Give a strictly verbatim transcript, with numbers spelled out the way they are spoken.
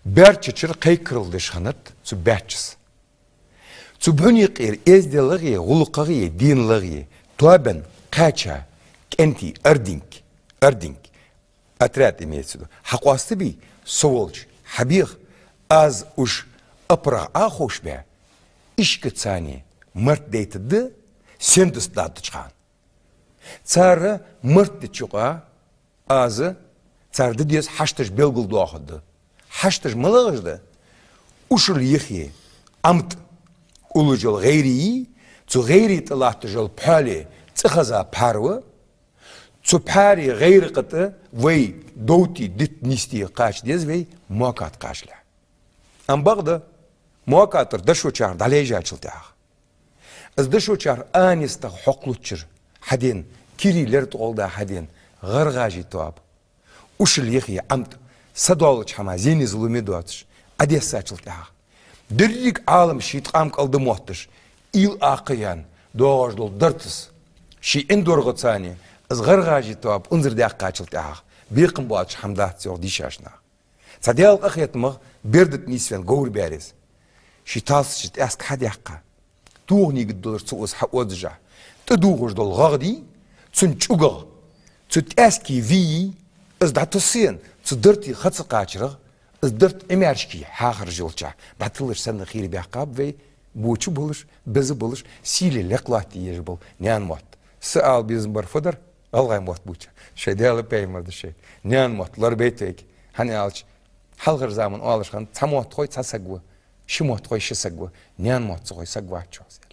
Баьрчачара кхайкарал деш хиннад цу баьччас. Цу бӀунекъера эзделагӀеи, гӀулакхагӀеи, деналагӀеи тоабан кхаьча кӀентий ардинг, ардинг, отряд имеется в виду, хьакъоастабий, со волча хьабеха, аз уж апарагӀа Ӏоховшабаь, ишкаца царна март дайтаргда, сендаст дӀаддача хана. Цар март деча юкъа аз цар де деза хьашташ белгалдоахаргда. Хьашташ малагӀаш да? Ушал йихе ӀамтӀа уллаш йола гӀайре, цу гӀайре тӀа латташ йола пхьоале цӀихеза пхьар ва, цу пхьаре гӀайре кхы тӀа вай довтий, дита, нийсде кхача деза вай мокат кхачалехь. Ам бакъда, мокатара дошочархьа дӀалайжачул тӀехьагӀа, из дошочархьа а нестагӀа хьокхалуччара хьадена, кирий лер тӀа гӀолла хьадена гӀаргӀажий тоаба, ушал йихе ӀамтӀа, са доаллача хӀаман зене зуламе доацаш, Ӏодессачул тӀехьагӀа, деррига Ӏалам ший ткъам кӀал да мотташ, уйла акха яьнна доагӀаш дола дартас ший ӀиндоргӀаца царна из гӀаргӀажий тоаба унзара даьккхачул тӀехьагӀа, бекхам боацаш хӀама дац, йоах дийшача наха. Цхьа Даьла къахетамах бер дита нийсвенна говр баьр из. Ший талсача тӀаьск хьадаьккха, туханийга долаш цу ус хьаоззаш, тӀадувхаш дола гӀагӀ дий, цун чӀугагӀа, цу тӀаьске вийи, из дӀатоссаенна, цу дарте ха ца кхачарагӀа, из дарт Ӏимаьршка хьахаржа йолча дӀатиллача санна хийра баьккхаб вай, боча болаш, беза болаш, сийле лекха латте езаш бола наьна мотт. Са ала безам бар фу дар, гӀалгӀай мотт бувцаш. Шоай Даьла, пайхамара да шоай. Наьна мотт лорабайта вайга. ХӀана аьлча, хьалхарча заман оалаш хиннад: цхьа мотт хой цхьа саг ва, ши мотт хой ши саг ва, наьна мотт ца хой саг вац, йоах.